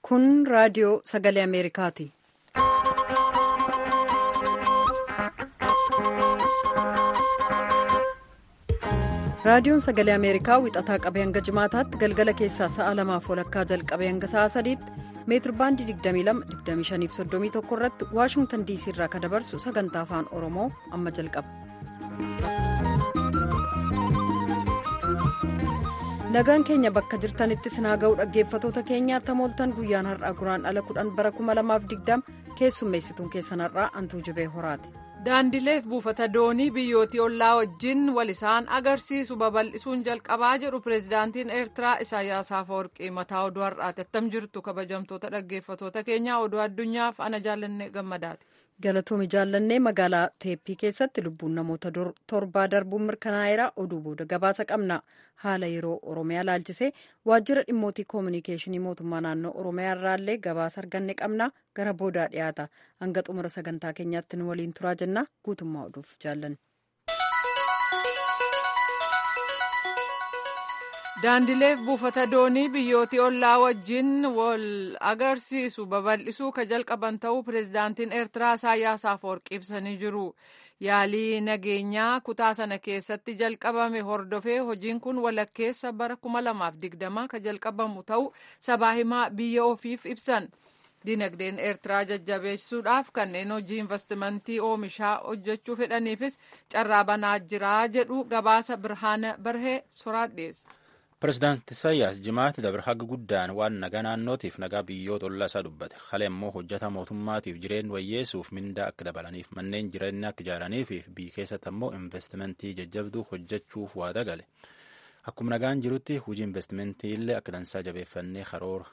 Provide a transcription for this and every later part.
Kun raadiyoo sagalee Ameerikaati. Raadiyoon sagalee Ameerikaa wixataa qabee hanga jimaataatti galgala keessaa sa'a lamaaf walakkaa jalqabee hanga sa'a sadiitti meetir baandii 22-25-31 irratti Waashingtan diisii irraa kan dabarsu sagantaa afaan Oromoo amma jalqaba. Nagaan keenya bakka jirtanitti sinaa ga'uu dhaggeeffatoota keenyaa tamooltan guyyaan har'aa guraan ala 10 bara 2020 keessummeessituun keessan har'aa Antuu Jibee Horaati. Daandileef buufata doonii biyyootii ollaa wajjin wal isaan agarsiisu babal'isuun jalqabaa jedhu pireezidaantiin Eertiraa Isaayyaas Afawarqii mataa oduu har'aati. Attam jirtu kabajamtoota dhaggeeffatoota keenyaa oduu addunyaaf ana jaallanne gammadaati. Galatoomi jaallannee magaalaa Teeppii keessatti lubbuun namoota torbaa darbuun mirkanaa'eera oduu booda gabaasa qabna. Haala yeroo Oromiyaa laalchisee waajjira dhimmootii koominikeeshinii mootummaa naannoo Oromiyaa irraallee gabaasa arganne qabna gara boodaa dhiyaata. Hanga xumura sagantaa keenyaatti nu waliin turaa jenna. Guutummaa oduuf jaallanne. Daandileef buufata doonii biyyootii ollaa wajjin wal agarsiisu babal'isuu ka jalqaban ta'uu pireezidaantiin Eertiraa Isaayyaas Afawarqii ibsanii jiru. Yaalii nageenyaa kutaa sana keessatti jalqabame hordofee hojiin kun walakkeessa bara 2020 ka jalqabamu ta'uu sabaa himaa biyya ofiif ibsan. Dinagdeen Eertiraa jajjabeessuudhaaf kanneen hojii investimentii oomishaa hojjechuu fedhaniifis carraa banaa jira jedhu gabaasa Birhaana Barhee soraat dhiyeessa. Pireezidaanti Isaayyaas jimaatti dabre haga guddaan waan nagaa naannootiif nagaa biyyoota ollaa isaa dubbate. Haala immoo hojjeta mootummaatiif jireenya wayyeessuuf mindaa akka dabalaniif manneen jireenyaa akka ijaaraniif biyya keessatti ammoo investimentii jajjabduu hojjechuuf waada gale. Akkuma nagaan jirutti hojii investimentii illee akka dansaa jabeeffannee karoora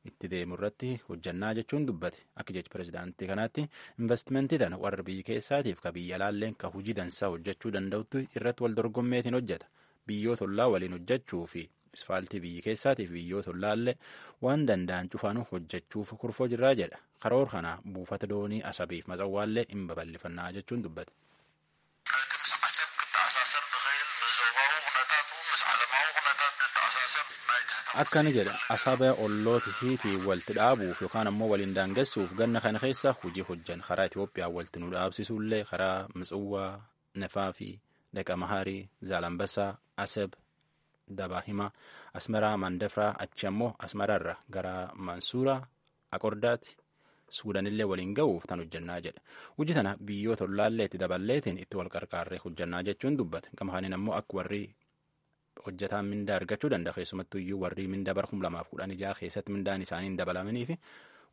itti deemu irratti hojjannaa jechuun dubbate. Akka jecha pireezidaantii kanaatti investimentii tana warra biyya keessaatiif ka biyya alaalleen ka hojii dansaa hojjechuu danda'utti irratti wal dorgommeetiin hojjeta. Biyyoota ollaa waliin hojjechuu fi isfaaltii biyyi keessaatiif biyyoota ollaallee waan danda'an cufaanuu hojjechuuf kurfoo jirraa jedha. Karoora kana buufata doonii asabiif matsawwaallee hin babal'ifannaa jechuun dubbate. Akkana jedha asaba ollootisiitii walitti dhaabuuf yookaan ammoo waliin daangessuuf ganna kana keessa hojii hojjan karaa Itoophiyaa walitti nu dhaabsisuullee karaa Mitsuwaa, Nafaa fi Dhaqa Maharii, Zaalambassaa, Aseb, Dabaahimaa, Asmaraa, Mandafraa, achi ammoo Asmaraarra gara Mansuuraa, Aqordaatti, Suudanillee waliin ga'uuf tan hojjannaa jedha. Hojii tana biyyoota ollaallee itti daballeetiin itti wal qarqaarree hojjannaa jechuun dubbate. Gama kaaniin ammoo akka warri hojjetaan mindaa argachuu danda'a. Keessumattuu iyyuu warri mindaa bara 2016 keessatti mindaan isaanii hin dabalamanii fi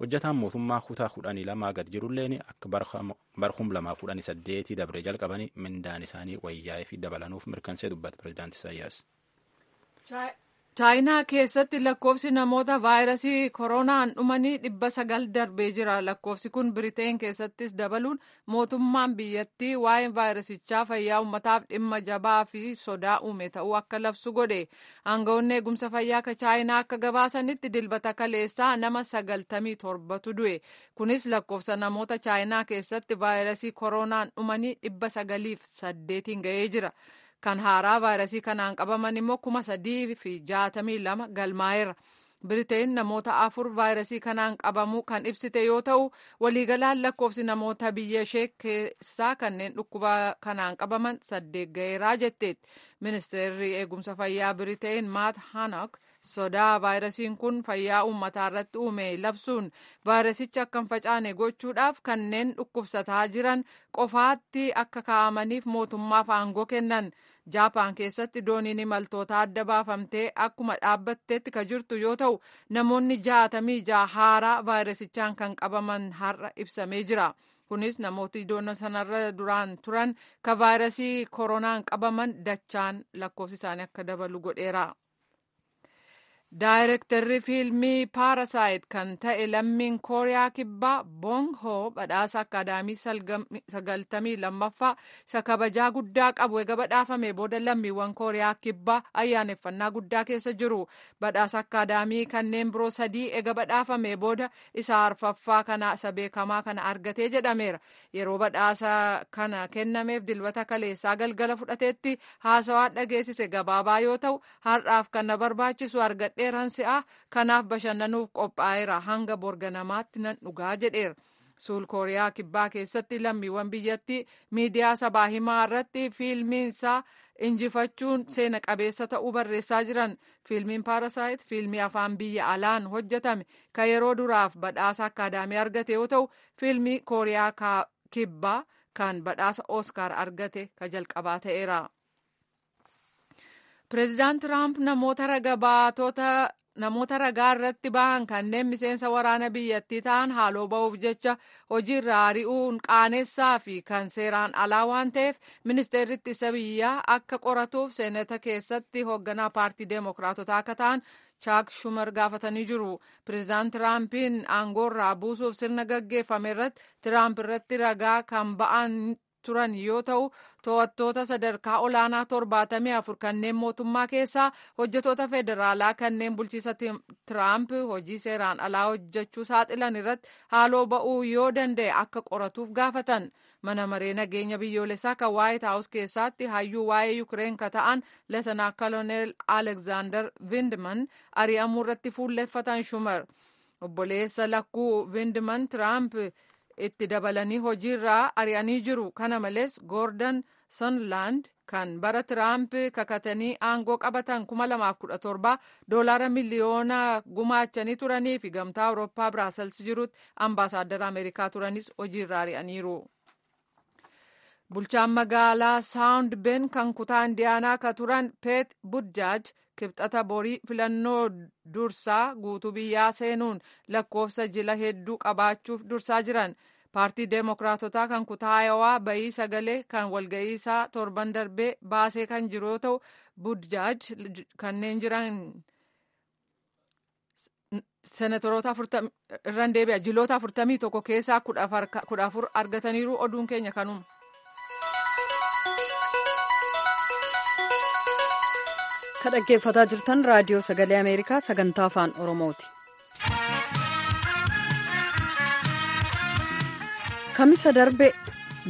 hojjetaan mootummaa kutaa 12 gad jirulleen akka bara 2018 dabree jalqabanii mindaan isaanii wayyaa'ee fi dabalanuuf mirkansee dubbate pireezidaanti Isaayyaas. Chaayinaa keessatti lakkoofsi namoota vaayirasii koronaan dhumanii 900 darbee jira. Lakkoofsi kun Biriteen keessattis dabaluun mootummaan biyyattii waa'een vaayirasichaa fayyaa uummataaf dhimma jabaa fi sodaa uume ta'uu akka labsu godhe. Aangawoonni eegumsa fayyaa akka Chaayinaa akka gabaasanitti dilbata kaleessaa nama 97tu du'e. Kunis lakkoofsa namoota Chaayinaa keessatti vaayirasii koronaan dhumanii 908 ga'ee jira. Kan haaraa vaayirasii kanaan qabaman immoo 3,062 galmaa'eera. Biriteen namoota afur vaayirasii kanaan qabamuu kan ibsite yoo ta'u, waliigalaan lakkoofsi namoota biyya ishee keessaa kanneen dhukkuba kanaan qabaman 8 ga'eeraa jetteetti. Ministeerri eegumsa fayyaa Biriteen Maat Hanok sodaa vaayirasiin kun fayyaa uummataa irratti uume labsuun vaayirasicha akka hin facaane gochuudhaaf kanneen dhukkubsataa jiran qofaatti akka kaa'amaniif mootummaaf aangoo kennan. Jaapaan keessatti dooniin imaltoota adda baafamtee akkuma dhaabbatteetti ka jirtu yoo ta'u namoonni 66 haaraa vaayirasichaan kan qabaman har'a ibsamee jira. Kunis namooti doonii sanarra duraan turan ka vaayirasii koronaan qabaman dachaan lakkoofsi isaanii akka dabalu godheera. Daayirektarri fiilmii Paarasaayit kan ta'e lammiin Kooriyaa Kibbaa Boong Hoo badhaasa Akaadaamii 92ffaa isa kabajaa guddaa qabu eega badhaafame booda lammiiwwan Kooriyaa Kibbaa ayyaaneffannaa guddaa keessa jiru. Badhaasa Akaadaamii kanneen biroo sadii eega badhaafame booda isa arfaffaa kana isa beekamaa kana argatee jedhameera. Yeroo badhaasa kana kennameef dilbata kaleessaa galgala fudhateetti haasawaa dhageessise gabaabaa yoo ta'u har'aaf kan na barbaachisu argadhe. hojjedheeran se'a, kanaaf bashannanuuf qophaa'eera, hanga borganamaatti nan dhugaa jedheera. Suul Kooriyaa Kibbaa keessatti lammiiwwan biyyattii miidiyaa sabaa himaa irratti fiilmiin isaa injifachuun seena qabeessa ta'uu barreessaa jiran. Fiilmiin Paarasaayit fiilmii afaan biyya alaan hojjetame kan yeroo duraaf badhaasa akkaadaamii argate yoo ta'u, fiilmii Kooriyaa Kibbaa kan badhaasa Ooskaar argate ka jalqabaa ta'eera. Pireezidaant Tiraamp namoota raga baatota namoota ragaa irratti ba'an kanneen miseensa waraana biyyattii ta'an haaloo ba'uuf jecha hojiirra ari'uun qaanessaa fi kan seeraan alaa waan ta'eef ministeerri ittisa biyyaa akka qoratuuf seenata keessatti hoogganaa paartii deemokiraatotaa akka ta'an Chaak Shumar gaafatanii jiru. Pireezidaant Tiraampiin aangoorraa buusuuf sirna gaggeeffame irratti Tiraamp irratti ragaa kan ba'an turan yoo ta'u, to'attoota sadarkaa olaanaa 74 kanneen mootummaa keessaa hojjetoota federaalaa kanneen bulchiisa Tiraamp hojii seeraan alaa hojjechuu saaxilan irratti haaloo ba'uu yoo danda'e akka qoratuuf gaafatan. Mana maree nageenya biyyoolessaa kan Waayit Haawus keessatti hayyuu waa'ee Yukireen ka ta'an Leetenaa Koloneel Alekzaandar Vindman ari'amuu irratti fuulleffatan Shumar. Obboleessa lakkuu Vindman Tiraamp itti dabalanii hojiirraa ari'anii jiru. Kana malees Goordon Sunland kan bara Tiraamp kakatanii aangoo qabatan 2017 doolaara miliyoona gumaachanii turanii fi gamtaa Awurooppaa Biraasels jirutti ambaasaaddara Ameerikaa turanis hojiirraa ari'aniiru. Bulchaan magaalaa Saawund Ben kan kutaa Indiyaanaa ka turan Peet Budjaaj kibxata borii filannoo dursaa guutuu biyyaa seenuun lakkoofsa jila hedduu qabaachuuf dursaa jiran. Paartii Deemokiraatotaa kan kutaa Ayowaa bayii sagalee kan walga'iisaa torban darbee baasee kan jiru yoo ta'u, Budjaaj kanneen jiran senatoroota irraan deebi'a jiloota 41 keessaa 14 argataniiru. Oduun keenya kanuma. Kan dhaggeeffataa jirtan raadiyoo sagalee Ameerikaa sagantaa afaan Oromooti. Kamisa darbe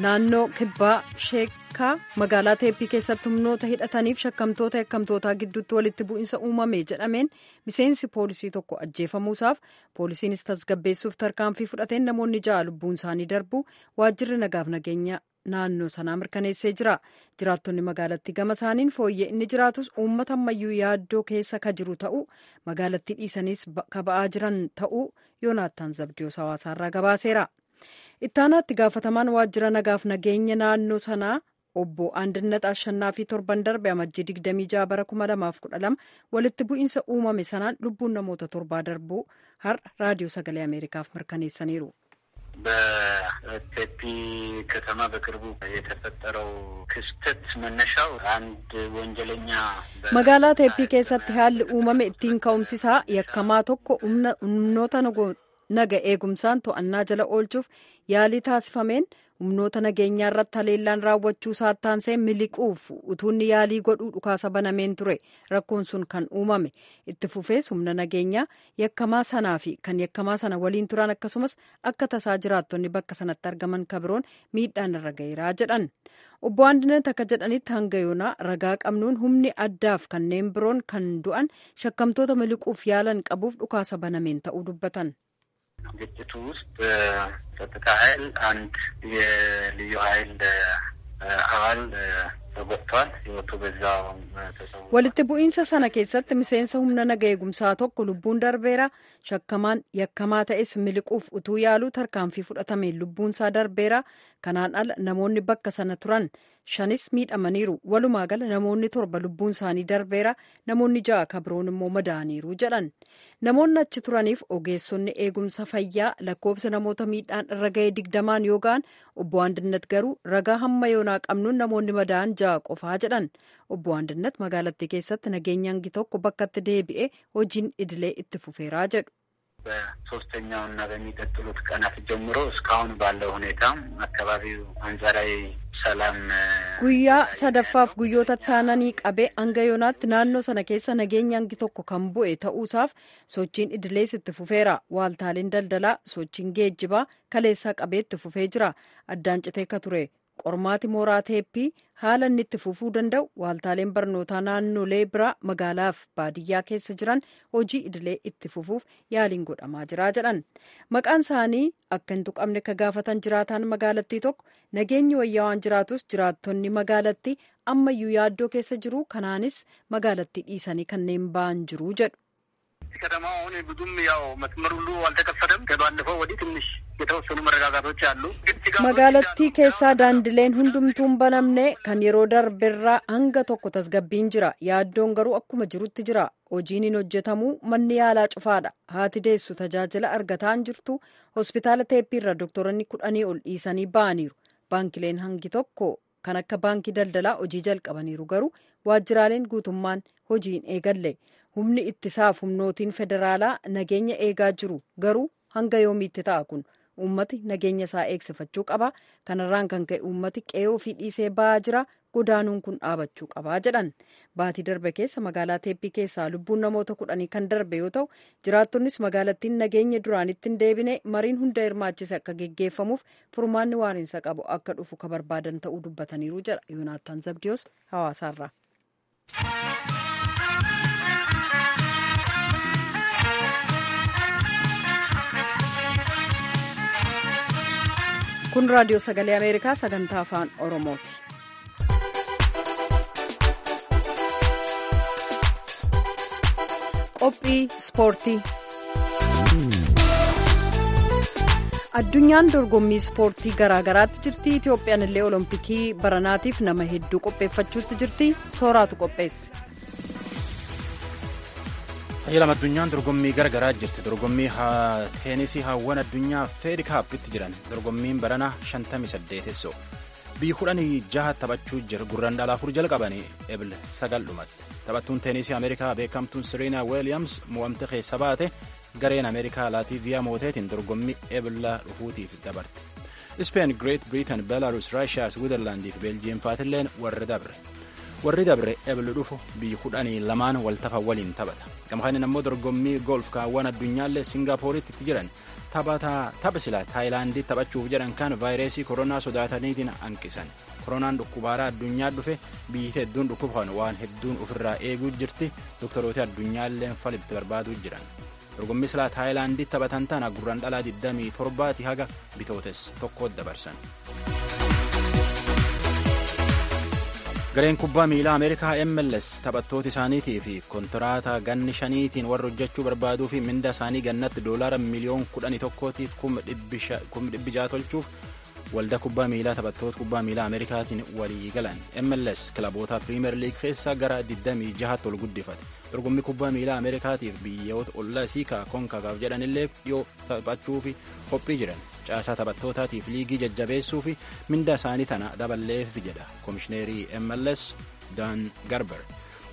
naannoo kibbaa sheekaa magaalaa Teeppii keessatti humnoota hidhataniif shakkamtoota yakkamtootaa gidduutti walitti bu'insa uumame jedhameen miseensi poolisii tokko ajjeefamuusaaf poolisiinis tasgabbeessuuf tarkaanfii fudhateen namoonni 6 lubbuun isaanii darbu waajjirri nagaaf nageenya naannoo sanaa mirkaneessee jira. Jiraattonni magaalattii gama isaaniin fooyyee inni jiraatus uummata ammayyuu yaaddoo keessa ka jiru ta'uu magaalattii dhiisaniis ka ba'aa jiran ta'uu Yoonaattaan Zabdiyoos hawaasaarraa gabaaseera. Ittaanaatti gaafatamaan waajjira nagaaf nageenya naannoo sanaa obbo Andinnat Ashannaa fi torban darbe amajjii 26 bara 2012 walitti bu'iinsa uumame sanaan lubbuun namoota torbaa darbuu har'a raadiyoo sagalee Ameerikaaf mirkaneessaniiru. በቴፒ ከተማ በቅርቡ የተፈጠረው ክስተት መነሻው አንድ ወንጀለኛ magaalaa Teeppii keessatti haalli uumame ittiin ka'umsisaa yakkamaa tokko humnoota naga eegumsaan to'annaa jala oolchuuf yaalii taasifameen humnoota nageenyaa irratti haleellaan raawwachuu saattaansee miliquuf utuunni yaalii godhuu dhukaasa banameen ture rakkoon sun kan uumame itti fufees humna nageenyaa yakkamaa sanaa fi kan yakkamaa sana waliin turan akkasumas akka tasaa jiraattonni bakka sanatti argaman kabiroon miidhaan irra gaheeraa jedhan. Obbo Andinet akka jedhanitti hanga yoonaa ragaa qabnuun humni addaaf kanneen biroon kan du'an shakkamtoota miliquuf yaalan qabuuf dhukaasa banameen ta'uu dubbatan. ግጭቱ ውስጥ ጸጥታ ኃይል አንድ የልዩ ኃይል አባል ተጎድቷል። ህይወቱ በዛው ተሰውቷል። Walitti bu'iinsa sana keessatti miseensa humna naga eegumsaa tokko lubbuun darbeera. Shakkamaan yakkamaa ta'es miliquuf utuu yaaluu tarkaanfii fudhatameen lubbuunsaa darbeera. Kanaan ala namoonni bakka sana turan shanis miidhamaniiru. Walumaa gala namoonni torba lubbuun isaanii darbeera. Namoonni ja'a kabiroon immoo madaaniiru jedhan. Namoonni achi turaniif ogeessonni eegumsa fayyaa lakkoofsa namoota miidhaan irra ga'e 20 yoo ga'an obbo Andinet garuu ragaa hamma yoonaa qabnuun namoonni madaa'an 6 qofaa jedhan. Obbo Andinet magaalattii keessatti nageenya hangi tokko bakkatti deebi'ee hojiin idilee itti fufeeraa jedhu. በሶስተኛው እና በሚቀጥሉት ቀናት ጀምሮ እስካሁን ባለው ሁኔታ አካባቢው አንጻራዊ ሰላም Guyyaa sadaffaaf guyyoota taananii qabee hanga yoonaatti naannoo sana keessa nageenya hangi tokko kan bu'e ta'uusaaf sochiin idilees itti fufeera. Waaltaaleen daldalaa sochiin geejjibaa kaleessaa qabee itti fufee jira. Addaan citee ka ture Qormaati mooraa Teeppii haala inni itti fufuu danda'u waaltaaleen barnootaa naannolee biraa magaalaaf baadiyyaa keessa jiran hojii idilee itti fufuuf yaaliin godhamaa jira jedhan. Maqaan isaanii akka hin tuqamne ka gaafatan jiraataan magaalattii tokko nageenyi wayyaa waan jiraatus jiraattonni magaalattii ammayyuu yaaddoo keessa jiru, kanaanis magaalattii dhiisanii kanneen ba'an jiru jedhu. ከተማው አሁን ብዙም ያው መስመር ሁሉ አልተከፈተም። ከባለፈው ወዲህ ትንሽ የተወሰኑ መረጋጋቶች አሉ። Magaalattii keessaa daandileen hundumtuu hin banamne, kan yeroo darberraa hanga tokko tasgabbiin jira. Yaaddoon garuu akkuma jirutti jira. Hojiin hin hojjetamu, manni yaalaa cufaadha. Haati deessu tajaajila argataa hin jirtu. Hospitaala Teeppiirra dooktoronni 10 ol dhiisanii ba'aniiru. Baankileen hangi tokko kan akka baankii daldalaa hojii jalqabaniiru, garuu waajjiraaleen guutummaan hojii hin eegalle. Humni ittisaaf humnootiin federaalaa nageenya eegaa jiru, garuu hanga yoomiitti ta'a kun? Uummati nageenya isaa eegsifachuu qaba. Kanarraan kan ka'e uummati qe'ee ofii dhiisee ba'aa jira. Godaanuun kun dhaabachuu qabaa jedhan. Baatii darbe keessa magaalaa Teeppii keessaa lubbuun namoota 10 kan darbe yoo ta'u, jiraattonnis magaalattiin nageenya duraanitti hin deebine, mariin hunda hirmaachise akka geggeeffamuuf furmaanni waariinsa qabu akka dhufu ka barbaadan ta'uu dubbataniiru jedha Yoonaattaan Zabdiyoos Hawaasaarraa. Kun raadiyoo Sagalee Ameerikaa sagantaa Afaan Oromooti. Qophii ispoortii. Addunyaan dorgommii ispoortii garaa garaatti jirti. Itoophiyaan illee olompikii baranaatiif nama hedduu qopheeffachuutti jirti. Sooraatu qopheesse. Ayyalam, addunyaan dorgommii gara garaa jirti. Dorgommii teenisii hawwan addunyaa Feedi Kaappitti jiran. Dorgommiin barana 58. Biyyi 16 taphachuu jira. Gurraan dhala 4 jalqabanii Ebile 9 dhumatti. Taphattuun teenisii Ameerikaa beekamtuun Siriinaa Weeliyams mo'amte keessa baate, gareen Ameerikaa Laatiiviyaa mooteetiin dorgommii Ebila dhufuutiif dabarte. Ispeen, Greet Britain, Belarus, Raashiyaa, Switzerlaandii fi Beeljiyeem faatilleen warri dabre. Warri dabre Ebile dhufu biyyi 12n waltafa waliin taphata. Gamkaaniin ammoo dorgommii golf kaawwan addunyaallee Singaapooritti itti jiran. Tapha sila Taayilaandii taphachuuf jedhan kan vaayirasii koronaa sodaataniitiin hanqisan. Koronaan dhukkubaaraa addunyaa dhufe, biyyi hedduun dhukkuba kana waan hedduun ofirraa eeguu jirti. Doktoroota addunyaallee falitti barbaaduu jiran. Dorgommii silaa Taayilaandii taphatan tana gurraan dhalaa 27 haga bitootes tokko dabarsan. Gareen kubbaa miilaa Ameerikaa MLS taphattoota isaaniitii fi kontiraata ganni 5tiin warra hojjechuu barbaaduu fi minda isaanii gannatti doolaara miliyoon 11tiif 600,000 tolchuuf waldaa kubbaa miilaa taphattoota kubbaa miilaa Ameerikaatiin walii galan. MLS kilaboota Piriimeer Liig keessa gara 26tti ol guddifate. Dorgommii kubbaa miilaa Ameerikaatiif biyyoota ollaa siikaa Konkakaaf jedhanillee dhiyoo taphachuu fi qophii jiran. Caasaa taphattootaatiif liigii jajjabeessuu fi minda isaanii tana daballeef jedha Komishineerii MLS Dan Garber.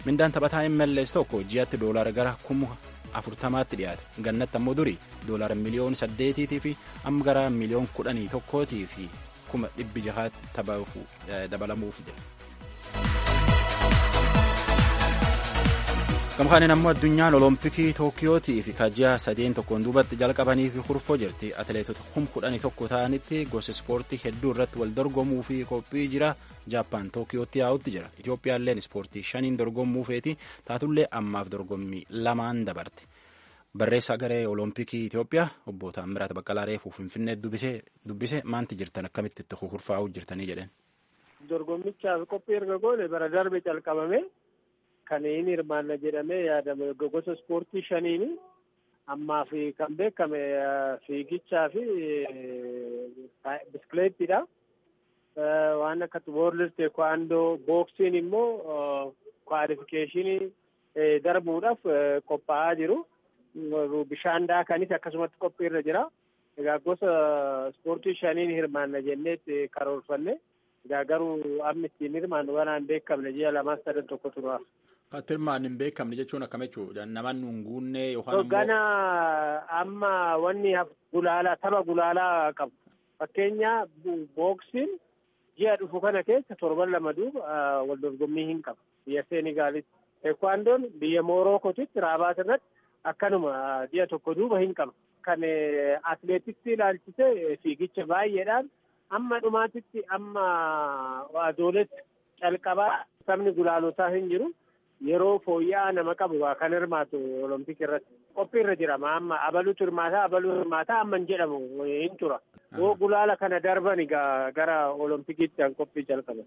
Mindaan taphataa MLS tokko ji'atti doolaara gara 40,000tti dhiyaate. Gannatti ammoo durii doolaara miliyoon 8 fi amma gara miliyoon 11 fi 600,000 dabalamuuf jedha. Gamkaaniin ammoo addunyaan olompikii Tookiyootii fi kaji'a sadeen tokkoon duubatti jalqabanii fi hurfoo jirti. Atileetota 11,000 ta'anitti gosa ispoortii hedduu irratti wal dorgomuu fi qophii jira. Jaappaan Tookiyootti yaa'utti jira. Itoophiyaalleen ispoortii shaniin dorgommuu feeti, taatullee ammaaf dorgommii lamaan dabarte. Barreessaa garee olompikii Itoophiyaa obbo Taammiraat Baqqalaa reefuu Finfinnee dubbise, maanti jirtan, akkamitti itti hurfaa'uu jirtanii jedheen. Dorgommichaaf qophii erga goone bara darbe calqabame. Kan inni hirmaanna jedhamee yaadame gosa ispoortii shaniini ammaa fi kan beekame fiigichaa fi biskileettiidha. Waan akka woorld teekwaandoo, booksiin immoo kwaalifikeeshinii darbuudhaaf qophaa'aa jiru. Bishaan daakanis akkasumatti qophiirra jira. Egaa gosa ispoortii shaniin hirmaanna jenneetti karoorfanne. Egaa garuu amma ittiin hirmaannu waan hin beekamne, ji'a lamaan sadan tokko turaaf. Kan hirmaannu hin beekamne jechuun akkam jechuudha? Nama nu hin guunne yookaan immoo. Gana amma wanni gulaalaa tapha gulaalaa qabu. Fakkeenya booksiin ji'a dhufu kana keessa torban 2 duuba wal dorgommii hin qabu. Biyya Seenigaalitti. Teekwaandoon biyya Moorookotitti Raabaat irratti akkanuma ji'a tokko duuba hin qaba. Kan atileetiksii ilaalchise fiigicha baay'eedhaan Amma dhumaatitti amma Adoolessa calqabaa sabni gulaalotaa hin jiru. Yeroo fooyya'aa nama qabu kan hirmaatu Olompik irratti. Qophii irra jira amma abaluutu hirmaataa abaluu hirmaataa amma hin jedhamu hin tura. Yoo gulaala kana darban gara Olompikiitti kan qophii jalqaban.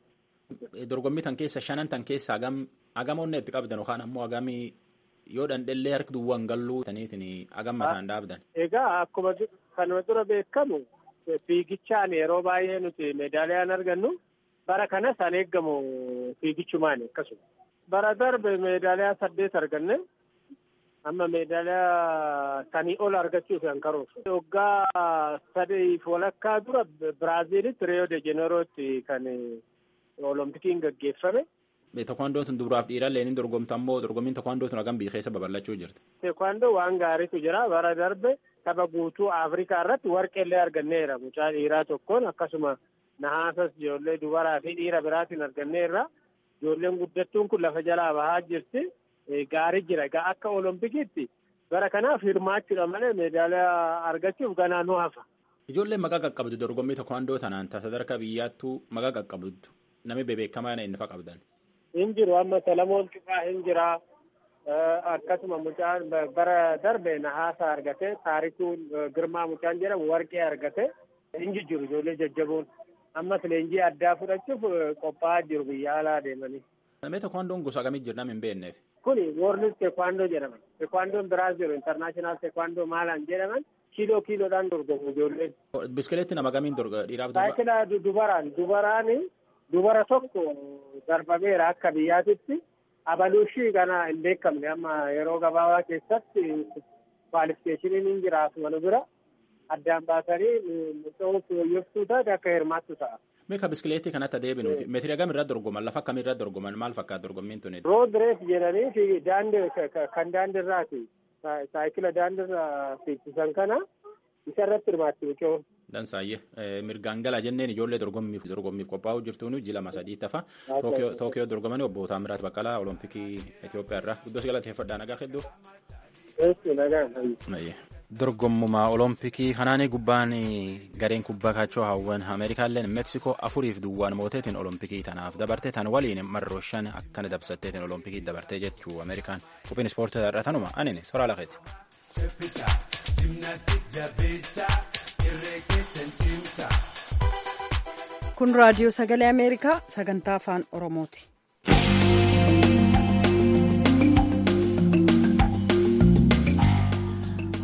Dorgommii tan keessa shanan tan keessa hagam onnee itti qabdan yookaan ammoo hagamii yoo dhandhellee harki duwwaan galluu taniitiin hagam mataan dhaabdan. Egaa akkuma kanuma dura beekamu fiigichaan yeroo baay'ee nuti meedaaliyaan argannu bara kanas an eeggamu fiigichumaan akkasuma. Bara darbe meedaaliyaa 8 arganne amma meedaaliyaa sanii ol argachuuf kan karoorfe. Waggaa 3.5 dura Biraaziilitti Riyoo de Jeneerootti kan Olompikiin gaggeeffame. Teekwaandoon tun dubaraaf dhiirallee ni dorgomta ammoo dorgommiin teekwaandoo tun hagam biyya keessa babal'achuu jirti. Teekwaandoo waan gaariitu jira bara darbe tapha guutuu Afrikaa irratti warqeellee arganneera mucaa dhiiraa tokkoon akkasuma nahaasas ijoollee dubaraa fi dhiira biraatiin arganneerra. Ijoolleen guddattuun kun lafa jalaa bahaa jirti. Gaarii jira. Egaa akka Olompikiitti bara kanaaf hirmaachuudha malee meedaaliyaa argachuuf ganaa nu hafa. Ijoolleen maqaa qaqqabdu dorgommii teekwaandoo tanaan sadarkaa biyyaattuu maqaa qaqqabdu namni bebeekamaa inni fa qabdan. Hin jiru amma Salamoon Qifaa hin jira. Akkasuma mucaan bara darbe nahaasa argate Taarikuu Girmaa mucaan jedhamu warqee argate hin jijjiiru ijoollee jajjaboon. Ammas leenjii addaa fudhachuuf qophaa'aa jiru biyya alaa deemanii. Namni teekwaandoon gosa akkamii jira namni hin beekneef? Kuni World Teekwaandoo jedhama. Teekwaandoon biraas jiru International Teekwaandoo maalaan jedhaman kiiloo kiiloodhaan dorgomu ijoolleen. Biskileetti nama kamiin dhiiraaf dubara? Saayikilaa dubaraan dubara tokko darbameera akka biyyaatitti. Abaluushii kana hin beekamne amma yeroo gabaabaa keessatti kwaalifikeeshiniin hin jiraatu wal bira. Addaan baasanii mucoo fooyyoftuu taate akka hirmaattu ta'a. Meeqa biskileetii kanatti adeeminuuti? Meetira hagam irratti dorgoman? Lafa akkamii irratti dorgoman? Maal fakkaata dorgommiin tuni? Rood rees jedhanii fi daandii kan daandiirraati. Saayikila daandiirra fiigsisan kana isa irratti hirmaatti mucoon. Dansaayyee mirgaan galaa jenneen ijoollee dorgommiif qophaa'uu jirtuun ji'a 2 3 tafa Tookiyoo dorgomanii obbo Taamiraat Baqqalaa Olompikii Itoophiyaa irraa guddoo si galateeffadhaa nagaa hedduu. Dorgommumaa Olompikii kanaanii gubbaan gareen kubbaa kaachoo hawwan Ameerikaalleen Meeksikoo 4-0 mooteetiin Olompikii tanaaf dabarte tan waliin marroo 5 akkana dabsatteetiin Olompikii dabartee jechuu Ameerikaan qophiin ispoortii irraa tanuma anini soraa lafeeti. Kun raadiyoo sagalee Ameerikaa sagantaa afaan Oromooti.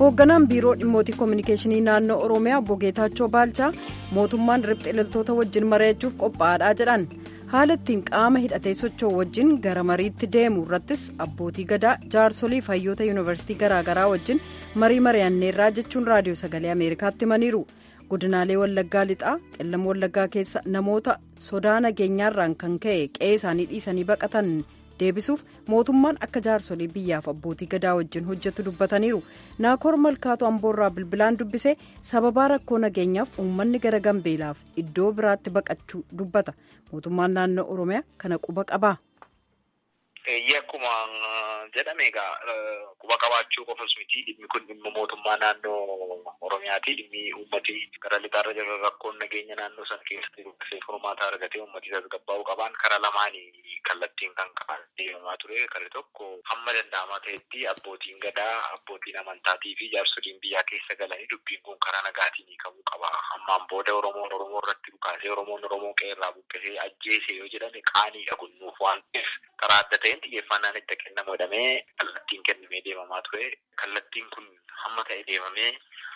Hoogganaan biiroo dhimmoota koominikeeshinii naannoo Oromiyaa obbo Geetaachoo Baalchaa mootummaan riphxee loltoota wajjin mari'achuuf qophaa'aadha jedhan haala ittiin qaama hidhatee socho'u wajjin gara mariitti deemu irrattis abbootii gadaa jaarsolii fi hayyoota yuunivarsiitii garaagaraa wajjin marii mari'anneerraa jechuun raadiyoo sagalee Ameerikaatti himaniiru. Godinaalee Wallaggaa lixaa qellam Wallaggaa keessa namoota sodaa nageenyaarraan kan ka'e qe'ee isaanii dhiisanii baqatan deebisuuf mootummaan akka jaarsolii biyyaaf abbootii gadaa wajjin hojjetu dubbataniiru. Naakoor Malkaatu Amboorraa bilbilaan dubbise sababaa rakkoo nageenyaaf uummanni gara Gambeelaaf iddoo biraatti baqachuu dubbata. Mootummaan naannoo Oromiyaa kana quba qabaa? Akkuma jedhame egaa quba qabaachuu qofas miti. Dhimmi kun dhimma mootummaa naannoo Oromiyaati. Dhimmi uummati gara lixaarra jira rakkoon nageenya naannoo sana keessatti furmaata argatee uummati tasgabbaa'uu qabaan karaa lamaanii kallattiin kan deemamaa ture. Karri tokko hamma danda'amaa ta'etti abbootiin gadaa, abbootiin amantaatii fi jaarsoliin biyyaa keessa galanii dubbiin kun karaa nagaatiin hiikamuu qaba. Hammaan booda Oromoon Oromoo irratti dhukaasee Oromoon Oromoo qeerraa buqqisee ajjeese yoo jedhame qaaniidha kun nuuf waan ta'eef karaa adda ta'een xiyyeeffannaan itti kennamu jedhamee kallattiin kennamee deemamaa ture. Kallattiin kun hamma ta'e deemamee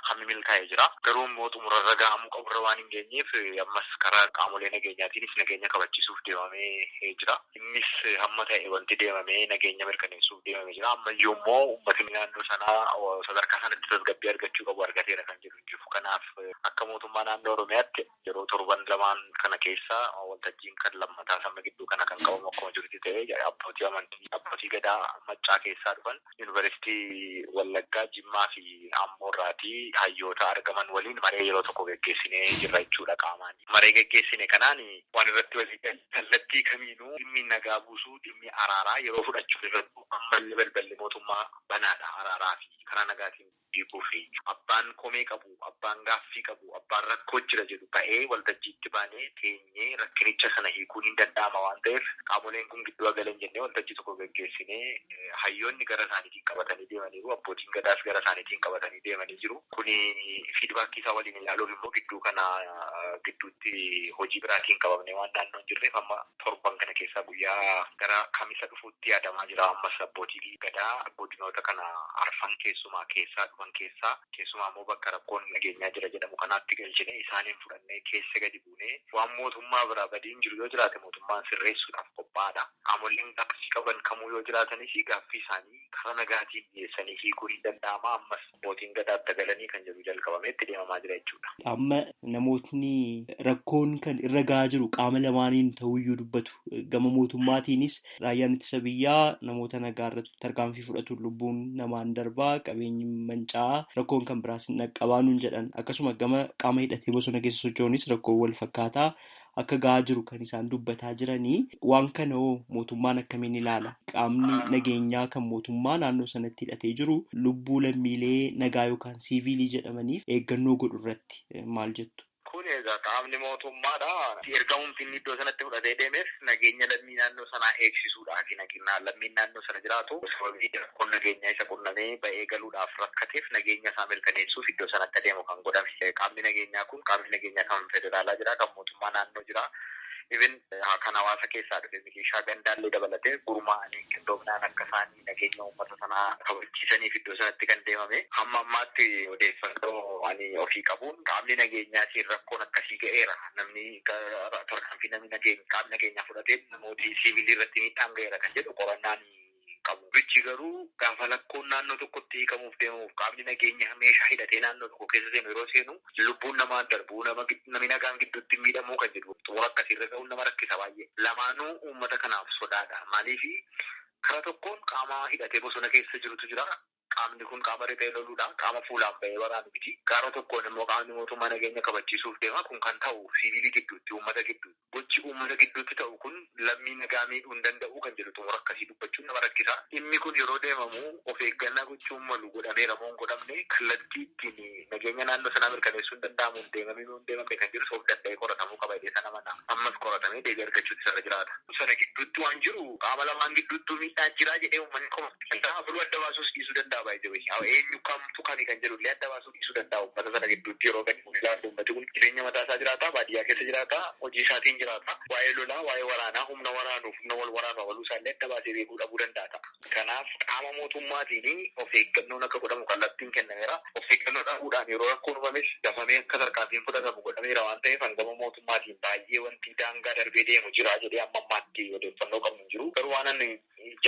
hammi milkaa'ee jira. Garuu immoo xumurarra gahamuu qaburra waan hin geenyeef ammas karaa qaamolee nageenyaatiinis nageenya kabachiisuuf deemamee jira. Innis hamma ta'e wanti deemamee nageenya mirkaneessuuf deemamee jira. Ammayyuu immoo uummatni naannoo sanaa sadarkaa sanatti tasgabbii argachuu qabu argateera kan jedhu hin jiru. Kanaaf akka mootummaa naannoo Oromiyaatti yeroo torban lamaan kana keessa waltajjiin kan lammataa sama gidduu kana kan qabamu akkuma jirutti ta'ee abbootii amantii abbootii gadaa maccaa keessaa dhufan yuunivarsiitii Wallaggaa, Jimmaa fi Amboorraatii hayyoota argaman waliin maree yeroo tokko geggeessinee jirra jechuudha qaamaan. Maree geggeessine kanaan waan irratti walii galle kallattii kamiinuu dhimmi nagaa buusuu, dhimmi araaraa yeroo fudhachuu irratti ammallee balballi mootummaa banaadha araaraa fi karaa nagaatiin hiikuu fi abbaan komee qabu, abbaan gaaffii qabu, abbaan rakkoo jira jedhu ba'ee waltajjiitti baanee teenyee rakkinicha sana hiikuun hin danda'ama waan ta'eef qaamoleen kun gidduu galan jennee waltajjii tokko geggeessinee hayyoonni gara isaaniitiin qabatanii deemaniiru, abbootiin gadaas gara isaaniitiin qabatanii deemanii jiru. Kuni fiidbaakii isaa waliin ilaaluuf immoo gidduu kana gidduutti hojii biraatiin qabamnee waan naannoo hin jirreef amma torban kana keessaa guyyaa gara kamisa dhufuutti yaadamaa jira. Ammas abbootii gadaa godinoota kana arfan keessumaa keessaa dhufan keessaa keessumaa immoo bakka rakkoon nageenyaa jira jedhamu kanaatti galchine isaaniin fudhannee keessa gadi buunee waan mootummaa biraa badiin jiru yoo jiraate mootummaan sirreessuudhaaf qophaa'aadha. Qaamoleen gaaffii qaban kamuu yoo jiraatanis gaaffii isaanii karaa nagaatiin dhiyeessanii hiikuun hin danda'ama. Ammas abbootiin gadaatti galanii kan jedhu jalqabamee itti deemamaa jira jechuudha. Amma namootni rakkoon kan irra gahaa jiru qaama lamaaniin ta'uyyuu dubbatu. Gama mootummaatiinis raayyaan ittisa biyyaa namoota nagaa irratti tarkaanfii fudhatu lubbuun namaan darbaa qabeenyi manca'aa rakkoon kan biraas hin dhaqqabaa nuun jedhan, akkasuma gama qaama hidhatee bosona keessa socho'uunis rakkoo wal fakkaataa akka gahaa jiru kan isaan dubbataa jiranii. Waan kana hoo mootummaan akkamiin ilaala? Qaamni nageenyaa kan mootummaa naannoo sanatti hidhatee jiru lubbuu lammiilee nagaa yookaan siiviilii jedhamaniif eeggannoo godhu irratti maal jettu? Kun egaa qaamni mootummaadha. Ergamumti inni iddoo sanatti fudhatee deemeef nageenya lammii naannoo sanaa eegsisuudhaaf lammiin naannoo sana jiraatu sababii rakkoon nageenyaa isa qunnamee ba'ee galuudhaaf rakkateef nageenya isaa mirkaneessuuf iddoo sanatti adeemu kan godhame. Qaamni nageenyaa kun qaamni nageenyaa kan federaalaa jira, kan mootummaa naannoo jira. Even kan hawaasa keessaa dhufe milishaa gandaallee dabalatee gurmaa'anii qindoominaan akka isaanii nageenya uummata sanaa kabachiisaniif iddoo sanatti kan deemame. Hamma ammaatti odeeffannoo ani ofii qabuun qaamni nageenyaatiin rakkoon akkasii ga'eera. Namni tarkaanfii namni nageenya qaamni nageenyaa fudhatee namooti siivilii irratti miidhaan ga'eera kan jedhu qorannaan qabu. Bichi garuu gaafa lakkoon naannoo tokkotti hiikamuuf deemuuf qaamni nageenya meeshaa hidhatee naannoo tokko keessa seenu yeroo seenu lubbuun namaa darbuu namni nagaan gidduutti miidhamuu kan jedhu xumura akkasiirra ga'uun nama rakkisa baay'ee. Lamaanuu uummata kanaaf sodaadha. Maaliifi karaa tokkoon qaama hidhatee bosona keessa jirutu jira. Qaamni kun qaama riphee loluudha. Qaama fuulaan ba'ee waraanu miti. Gaara tokkoon immoo qaamni mootummaa nageenya kabachiisuuf deema. Kun kan ta'u siviilii gidduutti, uummata gidduutti. Gochi uummata gidduutti ta'u kun lammii nagaa miidhuu hin danda'u kan jedhu xumura akkasii dubbachuun nama rakkisa. Dhimmi kun yeroo deemamu of eeggannaa gochuun malu godhameera moo hin godhamne kallattii ittiin nageenya naannoo sanaa mirkaneessuu hin danda'amu hin deemamee moo hin deemamne kan jedhu of danda'ee qoratamuu qaba jedhee sana mana. Ammas qoratamee deebii argachuutti sarara jiraata. Sana gidduutti waan jiru qaama lamaan gidduutti miidhaan jira jedhee uummanni qofa adda baasuus dhiisuu danda'a. Eenyu kamtu kami kan jedhu illee adda baasuu dhiisuu danda'a. Uummata sana gidduutti yeroo gadi ilaallu uummati kun jireenya mataa isaa jiraata, baadiyyaa keessa jiraata, hojii isaatiin jiraata. Waa'ee lolaa, waa'ee waraanaa, humna waraanuuf, humna wal waraanu abaluu isaallee adda baasee beekuu dhabuu danda'a ta'a. Kanaaf qaama mootummaatiin of eeggannoon akka godhamu kallattiin kennameera. Of eeggannoo dhabuudhaan yeroo rakkoon uumames dafamee akka tarkaanfiin fudhatamu godhameera waan ta'eef hangama mootummaatiin baay'ee wanti daangaa darbee deemu jira jedhee amma ammaatti odeeffannoo qabnu hin jiru. Garuu waan ani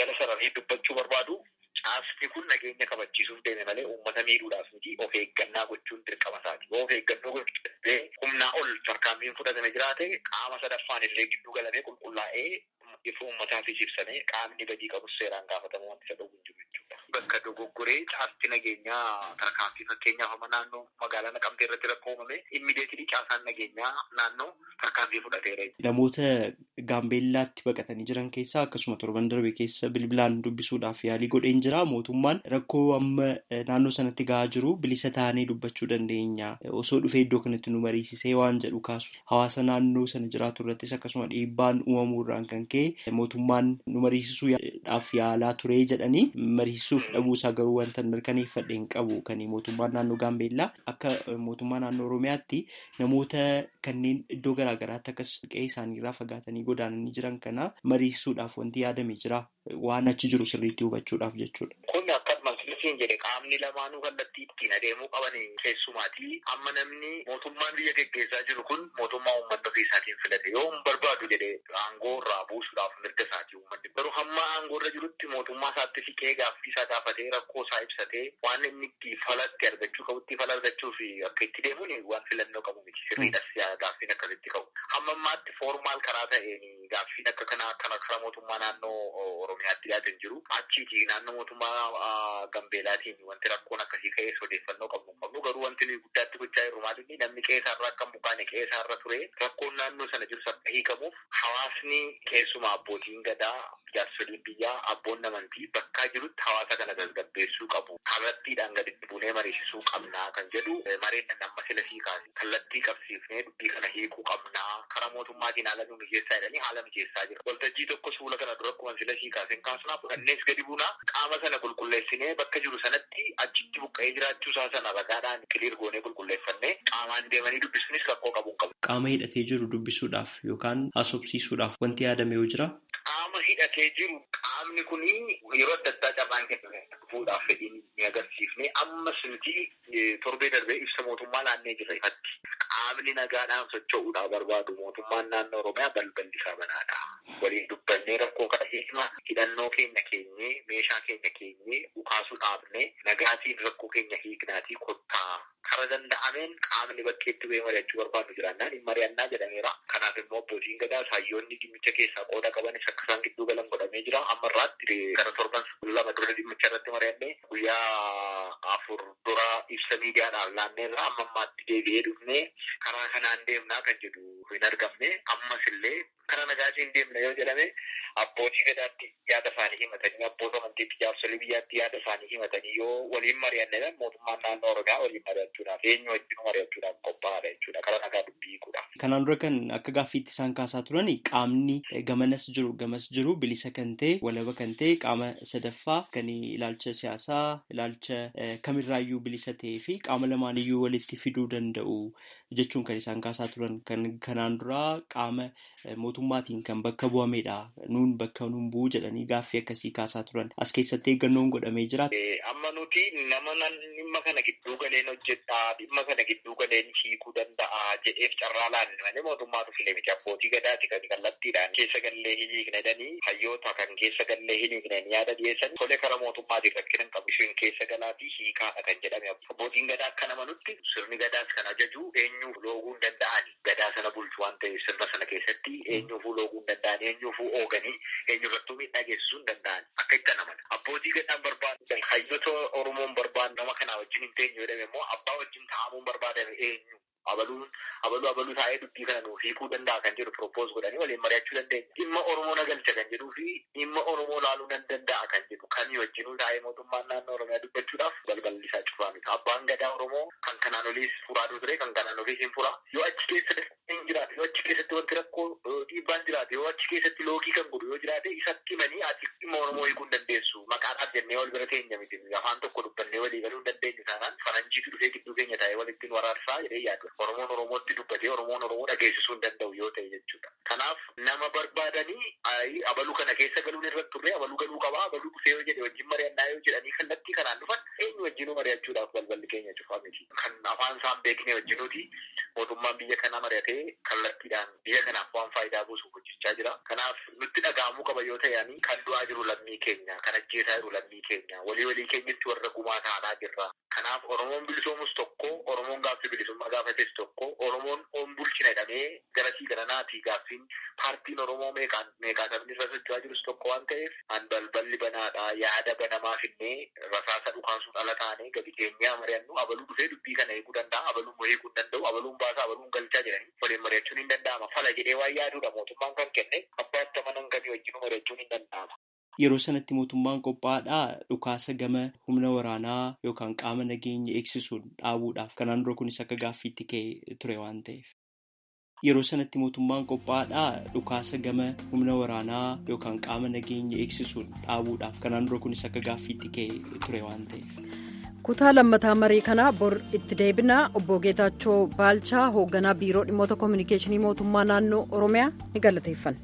jala sararee dubbachuu barbaadu caasni kun nageenya kabachiisuuf deeme malee uummata miidhuudhaaf miti. Of eeggannaa gochuun dirqama isaati. Of eeggannoo gochuun humnaa ol tarkaanfiin fudhatame jiraate qaama sadaffaan illee gidduu galamee qulqullaa'ee ifa uummataafis ibsamee qaamni badii qabus seeraan gaafatamu wanti isa dhowwu hin jiru jechuudha. Bakka dogoggoree caasti nageenyaa tarkaanfii fakkeenyaaf amma naannoo magaalaa Naqamtee irratti rakkoo uumame immideetilii caasaan nageenyaa naannoo tarkaanfii fudhateera. Namoota Gaambeellaatti baqatanii jiran keessaa akkasuma torban darbe keessa bilbilaan dubbisuudhaaf yaalii godheen jira. Mootummaan rakkoo amma naannoo sanatti gahaa jiru bilisa taanee dubbachuu dandeenya. Osoo dhufee iddoo kanatti nu mariisisee waan jedhu kaasu. Hawaasa naannoo sana jiraatu irrattis akkasuma dhiibbaan uumamuu irraan kan ka'e mootummaan nu mariisisuudhaaf yaalaa ture jedhanii mariisisuuf dhabuusaa garuu wanta mirkaneeffadhe hin qabu. Kan mootummaan naannoo Gaambeellaa akka mootummaa naannoo Oromiyaatti namoota kanneen iddoo garaagaraatti akkas qe'ee isaaniirraa fagaatanii godaananii jiran kana mariisisuudhaaf wanti yaadame jira. Waan achi jiru sirriitti hubachuudhaaf jechuudha. Kun akkasuma siin jedhe qaamni lamaanuu kallattii ittiin adeemuu qaban keessumaatii amma namni mootummaan biyya geggeessaa jiru kun mootummaa uummanni ofii isaatiin filate yoo hin barbaadu jedhe aangoo irraa buusuudhaaf mirga isaatii uummanni Garuu hamma aangoorra jirutti mootummaa isaatti siqee gaaffii isaa gaafatee rakkoo isaa ibsatee waan inni itti falatti argachuu qabutti fala argachuuf akka itti deemuun waan filannoo qabu miti. Sirriidhas gaaffiin akkasitti qabu. Hamma ammaatti formaal karaa ta'een gaaffiin akka kanaa kana karaa mootummaa naannoo Oromiyaatti dhiyaate hin jiru. Achiiti naannoo mootummaa Gambeelaatiin wanti rakkoon akkasii ka'ee odeeffannoo qabnu hin qabnu. Garuu wanti nuyi guddaatti gochaa jirru maal inni namni qe'ee isaarra akka hin buqqaane qe'ee isaarra ture rakkoon naannoo sana jirus akka hiikamuuf hawaasni keessumaa abbootiin gadaa, jaarsoliin biyyaa, abboonni amantii bakkaa jirutti hawaasa kana tasgabbeessuu qabu. Kallattiidhaan gaditti buunee mariisisuu qabnaa kan jedhu mareen amma sila sii kaase kallattii qabsiifnee dubbii kana hiikuu qabnaa karaa mootummaatiin haala nu mijeessaa jedhanii haala mijeessaa jira. Waltajjii tokko suula kana dura akkuma sila sii kaaseen kaasnaa fudhannees gadi buunaa qaama sana qulqulleessinee bakka jiru sanatti achitti buqqa'ee jiraachuu isaa sana ragaadhaan kiliir goonee qulqulleeffannee qaamaan deemanii dubbisuunis rakkoo qabu hin qabu. Qaama hidhatee jiru dubbisuudhaaf yookaan haasofsiisuudhaaf wanti yaadame yoo jira. Qaama hidhatee jiru qaamni kun yeroo adda addaa carraan kenname dhufuudhaaf fedhiin ni agarsiifne ammas nuti torbee darbee ibsa mootummaa laannee jirra ifatti. Qaamni nagaadhaan socho'uudhaaf barbaadu mootummaan naannoo Oromiyaa balballi isaa banaadha. Waliin dubbannee rakkoo kana hiikna hidhannoo keenya keenyee meeshaa keenya keenyee dhukaasuu dhaabnee nagaatiin rakkoo keenya hiiknaatii kottaa kara danda'ameen qaamni bakkeetti bu'ee mari'achuu barbaadu jiraannaan hin mari'annaa jedhameera. Kanaaf immoo abbootiin gadaa saayyoonni dhimmicha keessaa qooda qabanis akka isaan gidduu galan godhamee jira. Amma irraatti gara torban 2 dura dhimmicha irratti mari'annee guyyaa 4 dura ibsa miidiyaadhaan laanneerra amma ammaatti deebi'ee dhufnee karaa kanaan deemnaa kan jedhu hin argamne. Ammas illee karaa nagaatiin deemna yoo jedhame abbootii gadaatti yaada isaanii himatanii abboota amantiitti jaarsolii biyyaatti yaada isaanii himatanii yoo waliin mari'anne mootummaan naannoo Oromiyaa waliin mari'achuudhaaf eenyu wajjin mari'achuudhaaf qophaa'aadha jechuudha karaa nagaa dubbii hiikuudhaaf. Kanaan dura kan akka gaaffiitti isaan kaasaa turan qaamni gamanas jiru gamas jiru bilisa kan ta'e walaba kan ta'e qaama sadaffaa kan ilaalcha siyaasaa ilaalcha kamirraayyuu bilisa ta'ee fi qaama lamaaniyyuu walitti fiduu danda'u jechuun kan isaan kaasaa turan kan kanaan duraa qaama mootummaatiin kan bakka bu'amedha. Nuun bakka nuun bu'u jedhanii gaaffii akkasii kaasaa turan. As keessatti eeggannoon godhamee jira. Amma nuti nama dhimma kana gidduu galeen hojjedhaa, dhimma kana gidduu galeen hiikuu danda'a jedheef carraa laanne malee mootummaatu filee miti. Abbootii gadaati kan kallattiidhaan keessa gallee hin hiikne jedhanii hayyoota kan keessa gallee hin hiikne yaada dhiyeessan tolee karaa mootummaatiin rakkina hin qabu. Isheen keessa galaatii hiikaadha kan jedhame. Abbootiin gadaa akka nama nutti sirni gadaas kan ajaju eenyuuf looguu hin danda'ani. Gadaa sana bulchu waan ta'eef sirna sana keessatti eenyuufuu looguu hin danda'an, eenyuufuu ooganii, eenyurrattuu miidhaa geessisuu hin danda'an akka itti anaman. Abbootii gadaan barbaadan hayyoota Oromoon barbaadu nama kanaa wajjin hin teenyu jedhame immoo abbaa wajjin taa'amuun barbaadame eenyu? Abaluun abaluu abaluu taa'ee dubbii kana nuuf hiikuu danda'a kan jedhu propose godhanii waliin mari'achuu dandeenya. Dhimma Oromoo na galcha kan jedhuu fi dhimma Oromoo laaluu nan danda'a kan jedhu kamii wajjinuu taa'ee mootummaan naannoo Oromiyaa dubbachuudhaaf balballi isaa cufaa miti. Abbaan gadaa Oromoo kan kanaan oliis furaa ture kan kanaan oliis hin furaa. Yoo achi keessa hin jiraate, yoo achi keessatti wanti rakkoo dhiibbaan jiraate, yoo achi keessatti loogii kan godhu yoo jiraate isatti himanii ati dhimma Oromoo hiikuu hin dandeessu. Maqaadhaaf jennee wal bira teenya miti. Afaan tokko dubbannee walii galuu hin dandeenyu taanaan faranjiitu dhufee gidduu keenya taa'ee walittiin waraarsaa jedhee yaadu. Oromoon Oromootti dubbatee Oromoon Oromoo dhageessisuu hin danda'u yoo ta'e jechuudha. Kanaaf nama barbaadanii abaluu kana keessa galuun irratti turre abaluu galuu qabaa abaluu dhufee yoo jedhe wajjin mari'annaa yoo jedhanii kallattii kanaan dhufan eenyu wajjinuu mari'achuudhaaf balballi keenya cufaa miti. Kan afaan isaan beekne wajjinuuti mootummaan biyya kanaa mari'atee kallattiidhaan biyya kanaaf waan faayidaa buusuuf hojjechaa jira. Kanaaf nutti dhaga'amuu qaba yoo ta'e kan du'aa jiru lammii keenya, kan ajjeesaa jiru lammii keenya, walii walii keenyatti warra gumaa taanaa jirra. Kanaaf Oromoon bilisoomus tokko, Oromoon gaaffii bilisummaa gaafates tokko, Oromoon oon bulchina jedhamee garasii garanaatii gaaffiin paartiin Oromoo meeqaan meeqaatamni irra socho'aa jirus tokko waan ta'eef an balballi banaadha yaada banamaa finnee rasaasa dhukaasuun ala taanee gadi keenyaa mari'annu abaluu dhufee dubbii kana eeguu danda'a, abaluun hiikuu hin danda'u, abaluun baasaa, abaluun galchaa jedhanii waliin mari'achuun hin danda'ama. Fala jedhee waan yaaduudha mootummaan kan kenne abbaa itti amanan kamii wajjin mari'achuun hin danda'ama. Yeroo sanatti mootummaan qophaa'aadhaa dhukaasa gama humna waraanaa yookaan qaama nageenya eegsisuun dhaabuudhaaf kanaan dura kunis akka gaaffiitti ka'e ture waan ta'eef. Yeroo sanatti mootummaan qophaa'aadhaa dhukaasa gama humna waraanaa yookaan qaama nageenya eegsisuun dhaabuudhaaf kanaan dura kunis akka gaaffiitti ka'e ture waan ta'eef. Kutaa lammataa marii kanaa bor itti deebinaa obbo Geetaachoo Baalchaa hoogganaa biiroo dhimmoota koominikeeshinii mootummaa naannoo Oromiyaa ni galateeffanna.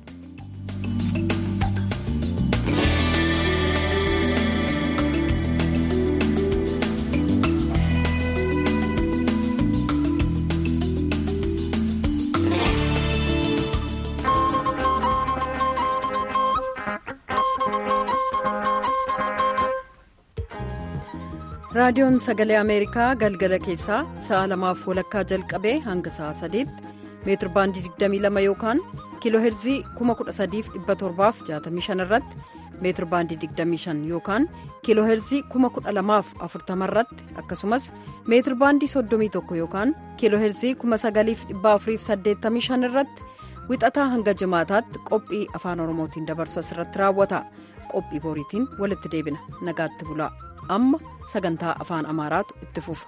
Raadiyoon Sagalee Ameerikaa galgala keessaa sa'a 2:30 jalqabee hanga sa'a 3tti meetir baandii 22 yookaan kiiloo heerzii 13,765 irratti, meetir baandii 25 yookaan kiiloo heerzii 12,040 irratti, akkasumas meetir baandii 31 yookaan kiiloo heerzii 9,485 irratti wixataa hanga jimaataatti qophii afaan Oromootiin dabarsu asirratti raawwata. Qophii boriitiin walitti deebina. Nagaatti bulaa. Amma sagantaa afaan Amaaraatu itti fufa.